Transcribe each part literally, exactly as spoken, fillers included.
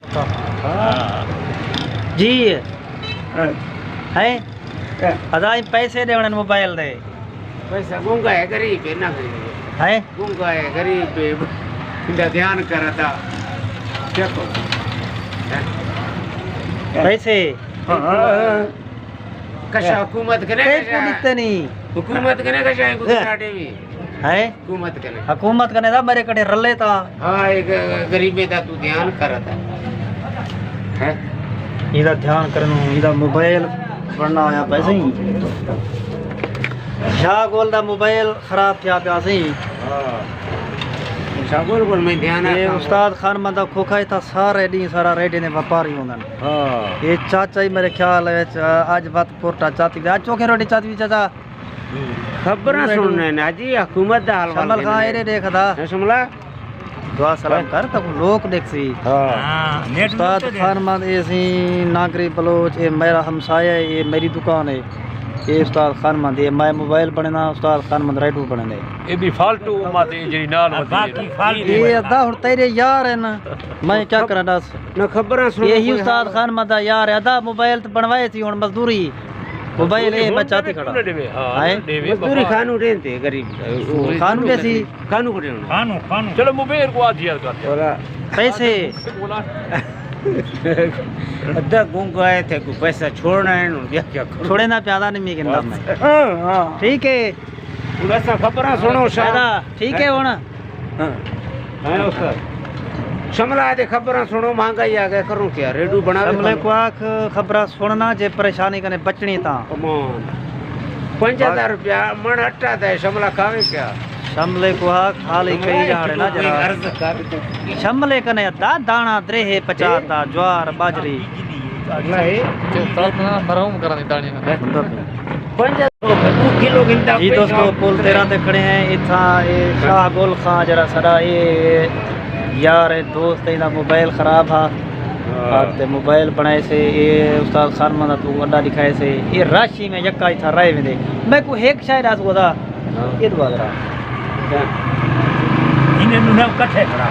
ہاں۔ جی۔ ہاں۔ ہیں؟ ہاں۔ ادا پیسے ݙیوݨے موبائل دے۔ پیسہ گنگا ہے، غریب ہے، نہ غریب ہے۔ ہیں؟ گنگا ہے، غریب ہے۔ اندا دھیان کر ادا۔ دیکھو۔ پیسے۔ ہاں۔ کشا حکومت کنے کہیں کوں کشا؟ ݙتے نہیں۔ حکومت کنے کشا، کو ہاں۔ ساݙے وی۔ ہیں؟ حکومت کنے۔ حکومت کنے دا میرے کٹے رلے تا۔ ہاں، ایک غریبیں دا تو دھیان کر ادا۔ ہیں؟ ایدا دھیان کرنو، ایدا موبائل بݨݨا آیا پئے سئیں۔ شاہ گل دا موبائل خراب تھیا پیا سئیں۔ ہاں۔ شاہ گل کول میں دھیان اے رکھاں۔ استاد خان مند دا کھوکھا اتھا سارے ݙینہہ سارا ریڈے نے وپاری ہوندن۔ ہاں۔ اے چاچا ہی میرے خیال وچ اڄ وت پورٹا چاتی دا۔ اڄ چوکھے روٹی چاتی وی چاچا۔ خبراں سݨݨے نے جی، حکومت دا حال شمل خان ایݙے ݙیکھدا۔ شملہ۔ دعا سلام کر، تاکوں لوک ݙیکھسی۔ ہاں۔ استاد خان مند، اے سئیں ناگری بلوچ، اے میرا ہمسایہ ہے، اے میری دکان ہے۔ اے استاد خان مند، اے میں موبائل بݨینا، استاد خان مند ریڈو بݨیندے۔ اے بھی فالتو مت، اے جڑی نال ہوندی ہے۔ باقی فالتو اے ہے۔ ادا ہݨ تیرے یار ہن، میں کیا کراں ݙس؟ نہ خبراں سݨ، یہی کوئی استاد خان مند دا یار ہے، ادا موبائل تے بݨوائے سی، ہݨ مزدوری۔ موبائل اے بچاتی کھڑا۔ ہاں، ݙیوے، مزدوری بابا۔ خانو ݙیندے غریب۔ خانو ݙیسی۔ خانو کو ݙیوݨا۔ خانو، خانو۔ چلو موبائل کو آدھی یار کر دے۔ پیسے۔ ادا گنگا ہے، تھے کو پیسہ چھوڑݨا ہے، نو کیا کیا کرو؟ چھوڑے نہ پیادا نہیں، میں کہندا میں۔ ہاں، ہاں۔ ٹھیک ہے۔ ہݨ اساں خبراں سݨو شاہ۔ پیادا، ٹھیک ہے ہݨ۔ ہاں۔ ہاں استاد۔ شملہ دے خبراں سݨو، مہنگائی آ ڳئے، کروں کیا؟ ریڈو بݨا ݙے شملے خبر۔ کو آکھ خبراں سݨنا، جے پریشانی کنے بچݨی تاں۔ امان۔ پنج ہزار روپیہ مݨ اٹا تے شملہ کھاوے کیا؟ شملے کو آکھ حالی کئی جاڑے نا جرا۔ عرض کر۔ شملے کنے ادا داݨا دریہے پچاتا، جوار، ٻاجھری۔ نہیں۔ استاد نا مرحوم کرن دی داݨی نا۔ پنج ہزار۔ جی دوستو، پل تیرہ تے کھڑے ہیں، اتھاں اے شاہ گل خان جڑا ساݙا اے یار ہے، دوست ہے، ایندا موبائل خراب ہا۔ ہاں۔ تے موبائل بݨائے سے، اے استاد خان مند تو اڈا ݙکھائے سے، اے راشی میں یکا اتھاں رہ ویندے۔ میں کو ہک شاعر آس ودا، ہاں۔ اے دعا ذرا۔ ہاں۔ انہیں نوں نہ کٹھے کھڑا۔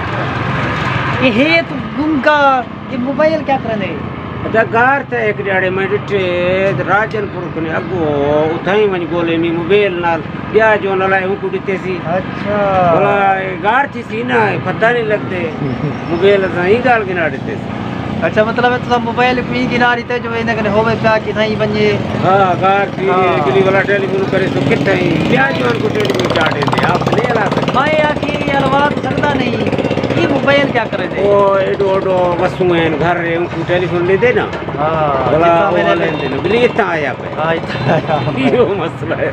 اے ہے تو گنگا۔ اے موبائل کیا کرنے؟ ادا گار تے ہک ݙیہاڑے میں ݙٹھے تے راجن پور کنے اڳوں اتھائیں ونڄ ڳولے میں موبائل نال ٻیا جو نال اوں کوں ݙتے سی۔ اچھا۔ بھلا اے گار تھی سی نا، پتہ نہیں لڳدے۔ موبائل اساں ایں ڳالھ گھنا ݙتے سی۔ اچھا، مطلب ہے تساں موبائل کوں ایں گھنا ݙتے جو ایندے کنے ہووے پیا کتھائیں ونڄے۔ ہاں، گار تھی ہاں۔ گلی والا ٹیلی فون کرے تو کتھائیں ٻیا جو اوں کوں ٹیلی فون چا ݙیندے، آپ نہیں ہلا سڳدے۔ میں آکھی اے ہلوا سڳدا نہیں۔ اے موبائل کیا کرے دے؟ او ایڈو اوڈو وسوں ہیں، گھر رہے، اوں کوں ٹیلی فون ݙے دے نا۔ ہاں، بھلا جتنا او میں نے لیندے نے، بلی اتھاں آیا پئے۔ ہاں، اتھاں آیا۔ ایہو مسئلہ ہے۔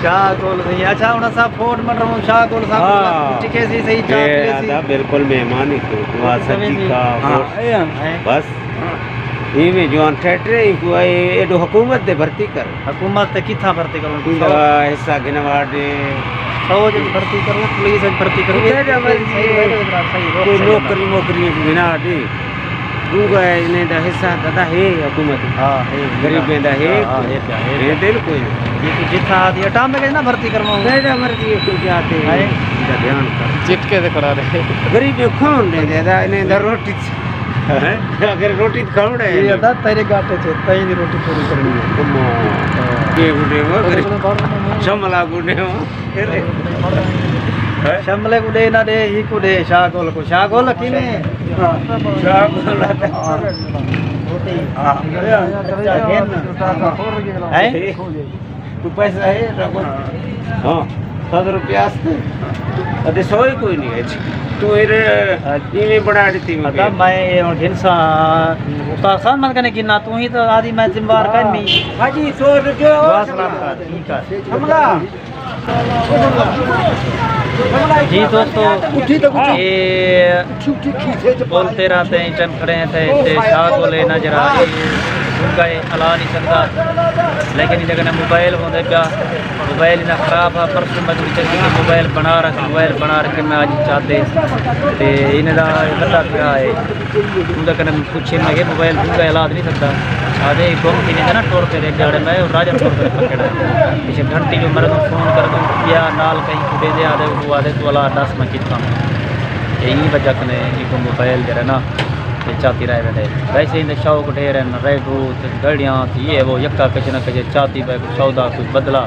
شاہ گل سئیں۔ اچھا، ہݨ اساں فورٹ منڈروں شاہ گل صاحب ہاں۔ ٹکے سی، صحیح چاہ اے پلے سی۔ آندا بالکل مہمان ہی تو، دعا سچی کا، ہاں۔ ہیں؟ بس۔ ایویں جوان ٹھٹرے، ایکوں اے ایڈو حکومت دے بھرتی کر۔ حکومت تے کتھاں بھرتی کروں؟ تیرا حصہ گھنوا ݙے۔ فوج وچ بھرتی کروں، پولیس وچ بھرتی کروں۔ جیڑھا مرضی ہے، صحیح ہے، صحیح ہے۔ کوئی نوکری موکری گھنا ݙے۔ ݙوجھا ہے، انہیں دا حصہ دادا ہے حکومت۔ ہاں، ہے۔ غریبیں دا ہے۔ ہاں، ہاں، ہے پیا، ہے ہے پیا۔ دل کوئی نہیں۔ یہ تو جتھاں آدھی اٹامک ہے نا بھرتی کرواؤں۔ جیڑھا مرضی ہے، کوئی جاتے ہیں۔ ہے۔ ان کا دھیان کر۔ چٹکے سے کھڑا رہے۔ غریبیں کھاؤن دے دے، دا انہیں دا روٹی۔ ہیں؟ اگر روٹی تو کھاؤن ہے۔ یہ دا تیرے گاٹے چے، تائیں دی روٹی پوری کرنی ہے۔ کمال۔ ہاں۔ یہ گڈے ہوا، غریب۔ شملہ گڈے ہوا۔ شملے کو ݙے نہ ݙے، ہی کو ݙے، شاہ گل کو۔ شاہ گل کیویں؟ شاہ گل۔ ہاں۔ ہیں؟ کوئی پیسہ ہے تاں کول؟ ہاں۔ ست روپے واسطے۔ اتے سو ہی کوئی نہیں ہے۔ تو اے ایویں بݨا ݙتی میں۔ ادا میں اے ہݨ گھنساں، استاد خان من کنے گھناں، تو ہی تو آدھی میں ذمہ وار کائنی۔ ہاں جی، سو روپے۔ بس، ٹھیک ہے۔ شملہ۔ جی دوستو، اے پل تیرہ تے ایں ٹائم کھڑے ہیں تے، تے شاہ کول ہے نا جڑا، اے گنگا ہے، ہلا نہیں سڳدا، لیکن ایندے کنے موبائل ہوندے پیا، موبائل ایندے خراب ہا، پرسوں میں چیک کیتے موبائل بݨا رکھ، موبائل بݨا رکھ کے میں اڄ چاتے تے انہیں دا وݙا بھرا ہے۔ اوندا کنے پچھے میں کہ موبائل گنگا ہلا نہیں سڳدا۔ آدھے گم تھی ویندے نا ٹر کے ݙے ݙیہاڑے میں راجن پور تے پکڑا۔ پچھے گھنٹی جو مرے تو فون کر دوں یا نال کہیں کو دے دے آدھے، وہ آدھے تو اللہ دس میں کتنا۔ ایں وجہ کنے ایکوں موبائل جیڑھا نا، اے چاتی رہ ویندے۔ ویسے ایندے شوق ڈھیر ہن، ریڈو تے گھڑیاں تے یہ وہ، یکا کجھ نہ کجھ چاتی پئے، کوئی سودا، کوئی بدلہ۔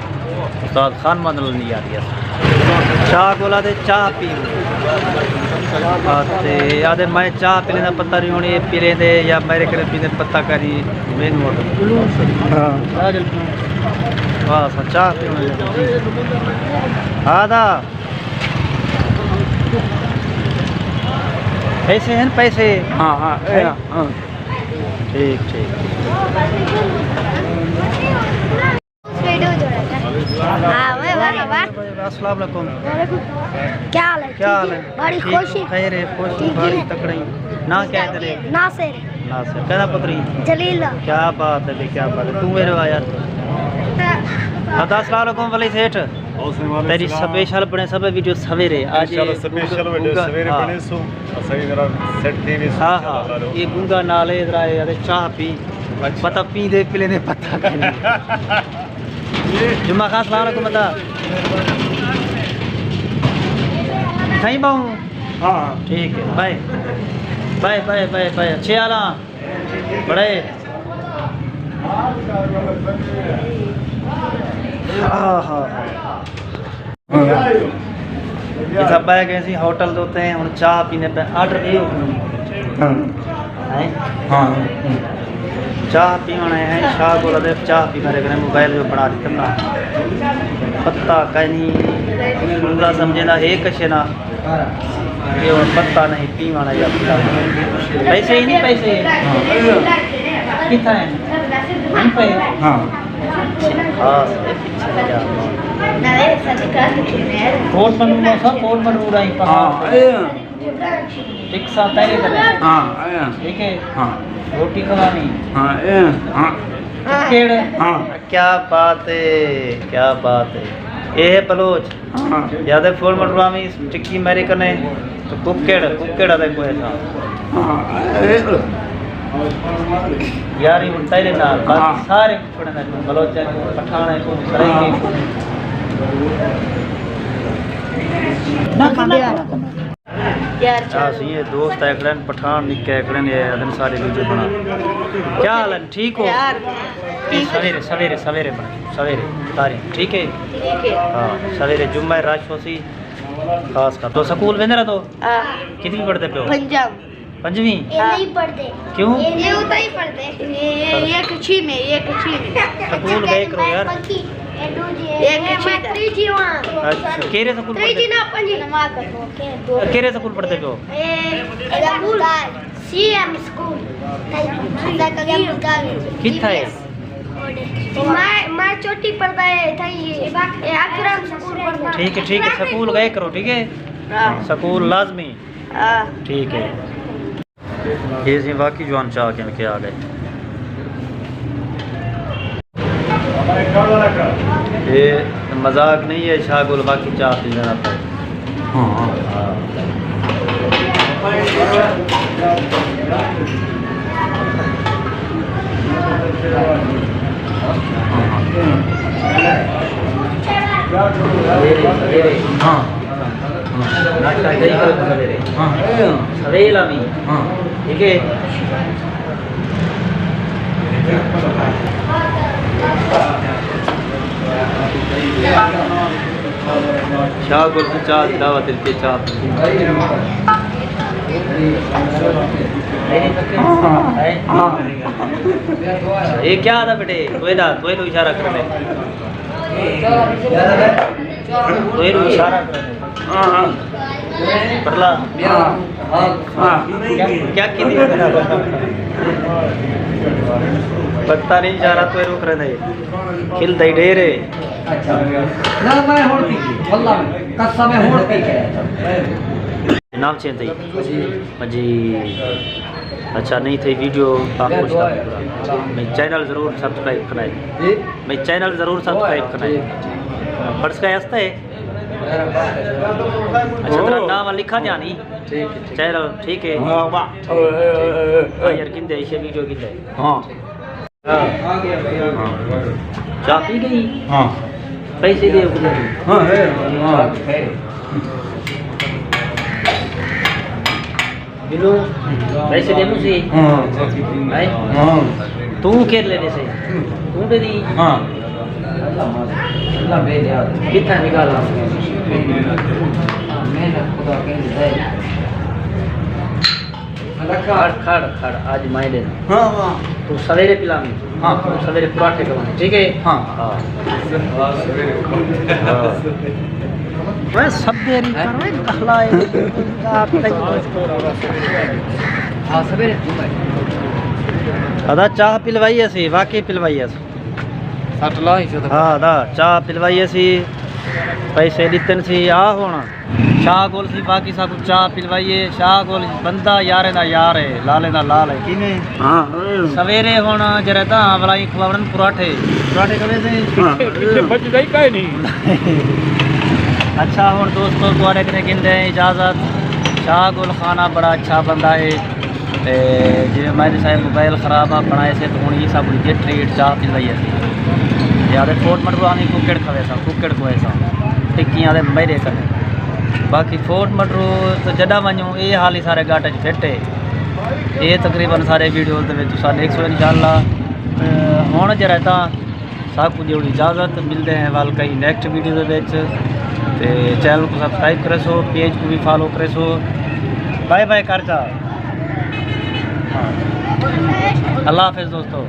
استاد خان محمد نال نہیں یاری ہے۔ شاہ گولا دے چاہ پی۔ تے آدھے میں چاہ پینے دا پتہ نہیں، ہن اے پی لیندے یا میرے کنے پیندے، پتہ کائنی۔ Main motor. ہاں۔ واہ، اساں چاہ پیوݨ لڳے۔ ہاں دا۔ پیسے ہیں، پیسے؟ ہاں، ہاں، اے ہیں؟ ہاں، ہاں۔ ٹھیک، ٹھیک۔ ویڈیو جوڑا تھا۔ ہاں، واہ، واہ، واہ۔ السلام علیکم۔ وعلیکم۔ کیا حال ہے؟ کیا حال ہے؟ ٹھیک ہے؟ بڑی ٹھیک خوشی۔ خیر ہے، خوشی، ٹھیک ہے۔ بڑی تکڑی۔ ناں کیا ہے تیرے؟ ناصر۔ ناصر۔ کہڑا پتری؟ جلیل۔ کیا بات ہے بھئی، کیا بات ہے۔ توں میرے آ یار۔ ہاں۔ ہاں، السلام علیکم ولی سیٹھ۔ وعلیکم السلام۔ تیری سپیشل بݨے سب ویڈیو سویرے۔ اڄ انشاءاللہ سپیشل ویڈیو گنگا، سویرے ہاں۔ بݨے سو۔ اساں ذرا سیٹ تھی وی ہاں، ہاں۔ انشاءاللہ۔ یہ گنگا نالے ذرا اے، چاہ پی۔ اچھا۔ پتہ پیندے پلے نے پتہ کائنی۔ جمعہ خان، السلام علیکم بتا۔ سائیں باؤ۔ ہاں۔ ٹھیک ہے، bye. Bye, bye, bye, bye. اچھے حال ہاں۔ بڑے۔ ہاں، ہاں۔ اتھاں ٻہہ ڳئے سی ہوٹل دے اتے، ہݨ چاہ پیندے پئے، آرڈر ݙیو۔ ہاں۔ ہیں؟ ہاں۔ چاہ پیوݨ آئے ہیں، شاہ کول ادے چاہ پی میرے کنے موبائل جو بݨا ݙتا نا۔ پتہ کائنی، بندہ سمجھے نہ ہے کشے نہ۔ یہ ہݨ پتہ نہیں پیوݨ آیا۔ پیسے ہی نہیں، پیسے۔ ہاں۔ کتھاں ہیں؟ ہن پئے؟ ہاں۔ ہاں۔ کوٹ منور موسا، کوٹ منور آئی پہاڑ۔ ہاں، اے۔ ٹکسا تیرے کنے۔ ہاں، اے۔ ٹھیک ہے؟ ہاں۔ روٹی کھوانی۔ ہاں، اے۔ ہاں۔ کیڑے؟ ہاں۔ کیا بات ہے، کیا بات ہے۔ اے ہے بلوچ۔ ہاں۔ یاد ہے فون مٹوامی ٹکی میرے کنے۔ تو ککڑ، ککڑ آدھے کوئی تھا۔ ہاں، اے۔ یاری ہن تیرے نال، باقی ہاں۔ سارے پڑھنا کوں، بلوچاں کوں، پٹھاناں کوں، سرائیکیں کوں۔ نہ کھانا، نہ کھانا۔ یار، ہاں، چلو۔ سی یہ دوست ہے کھڑے، پٹھان نکے کھڑے، یہ آدم سارے ویڈیو بنا۔ کیا حال ہے؟ ٹھیک ہو؟ یار، یہ ٹھیک ہے۔ سویرے، سویرے، سویرے بنا، سویرے، تاریخ، ٹھیک ہے؟ ٹھیک ہے۔ ہاں، سویرے جمعہ ہے، رش ہو سی، خاص کر۔ تو سکول ویندے رہ تو؟ ہاں۔ کتنی پڑھتے پہ ہو؟ پنجم۔ پنجویں؟ اے نہیں پڑھدے۔ کیوں؟ اے اتھاں ہی پڑھدے۔ اے، اے، اے کچھی میں، اے کچھی میں۔ سکول ڳئے کرو یار۔ اے ݙوجھی ہے۔ اے کچھی میں تری جی ہاں۔ اچھا، کیڑھے سکول پڑھدے؟ تری جی نہ، پنجی۔ کیڑھے سکول پڑھدے پئے ہو؟ اے، اے سکول، سی ایم سکول۔ کتھا ہے؟ میں، میں چوٹی پڑھدا ہے، اتھاں ہی ہے۔ اے اکرم سکول پڑھدا۔ ٹھیک ہے، ٹھیک ہے، سکول ڳئے کرو، ٹھیک ہے؟ ہاں۔ سکول لازمی۔ ہاں۔ ٹھیک ہے۔ یہ سی واقعی جوان چاہ کن کے آ گئے۔ یہ مذاق نہیں ہے، شاہ گل واقعی چاہ پینے آتا ہے۔ ہاں، ہاں۔ ہاں۔ ہاں۔ ناشتہ کئی کرو سویرے؟ ہاں۔ سویل آمی۔ ہاں۔ ٹھیک ہے۔ شاہ گل سے چاہ دی دعوت دے، چاہ۔ ہاں۔ یہ کیا تھا بیٹے؟ کوئی دا، کوئی نو اشارہ کر دے۔ کوئی نو اشارہ کر دے۔ ہاں، ہاں۔ پرلا۔ ہاں۔ ہاں۔ کیا، کیا کی دی؟ پتہ نہیں اشارہ کوئی نو کر دے۔ کھل دے ڈھیر ہے۔ اچھا۔ نہ، میں ہون پی کے، واللہ قسم ہے، ہون پی کے۔ نام چینج تھئی؟ مجید۔ مجید۔ اچھا، نہیں تھئی ویڈیو آپ خوش کر۔ میں چینل ضرور سبسکرائب کرائے۔ جی؟ میں چینل ضرور سبسکرائب کرائے۔ پڑھ سکائے ہستا ہے؟ اچھا، تیرا نام لکھا جانی؟ ٹھیک ہے، ٹھیک ہے۔ چینل، ٹھیک ہے؟ ہاں، واہ۔ ہاں، یار، گندے، ایشے ویڈیو گندے۔ ہاں۔ ہاں۔ چاہ پی گئی؟ ہاں۔ پیسے دے۔ ہاں، ہے۔ ہاں۔ ملو، پیسے ݙیمو سی۔ ہاں۔ ہیں؟ ہاں۔ توں کیڑھے لیندے سے؟ توں ݙے دی؟ ہاں۔ اللہ بے لیا۔ کتھاں نکال آ؟ محنت خدا کہیں دی ہے۔ کھڑ، کھڑ، کھڑ، اڄ میں ݙے۔ ہاں، ہاں۔ توں سویرے پلاویں۔ ہاں۔ سویرے پراٹھے کھوانے، ٹھیک ہے؟ ہاں۔ ہاں۔ میں سب دیر ہی کر رہے ہیں، کہلا ہے۔ ہاں، سویرے۔ ادا چاہ پلوائی اسی، واقعی پلوائی اسی۔ سٹ لا ہی شو۔ ہاں، ادا چاہ پلوائی اسی، پیسے ݙتن سی، آ ہݨ۔ شاہ گل سی، باقی ساکوں چاہ پلوائیے۔ شاہ گل بندہ یاریں دا یار ہے، لالیں دا لال ہے۔ کیویں؟ ہاں۔ سویرے ہݨ جرا تاں ولائی کھلاوݨ پراٹھے۔ پراٹھے کھوے سے؟ ہاں۔ پچھے بچدا ہی کائے نہیں۔ اچھا، ہݨ دوستو، تہاݙے کنے گھندے ہیں اجازت۔ شاہ گل خانہ بڑا اچھا بندہ ہے۔ تے جیویں میں ݙسایا، موبائل خراب آ، بݨائے سے، تے ہݨ ایں ساکوں گفٹ ٹریٹ چاہ پلوائی اسی۔ تے آہدے فورٹ مٹرو آویں ککڑ کھوے ساں، ککڑ کھوے ساں، ٹکیاں دے میرے کنے۔ باقی فورٹ مٹرو تے جݙاں ونڄوں، اے حال ہی سارے گھاٹ اچ فٹ ہے۔ اے تقریباً سارے ویڈیوز دے وچ تساں ݙیکھسو انشاءاللہ۔ تے ہݨ جیڑھا تاں ساکوں ݙیو اجازت، ملدے ہیں ول کہیں نیکسٹ ویڈیو دے وچ۔ تے چینل کوں سبسکرائب کریسو، پیج کوں وی فالو کریسو۔ بائے بائے کر چا۔ ہاں۔ اللہ حافظ دوستو۔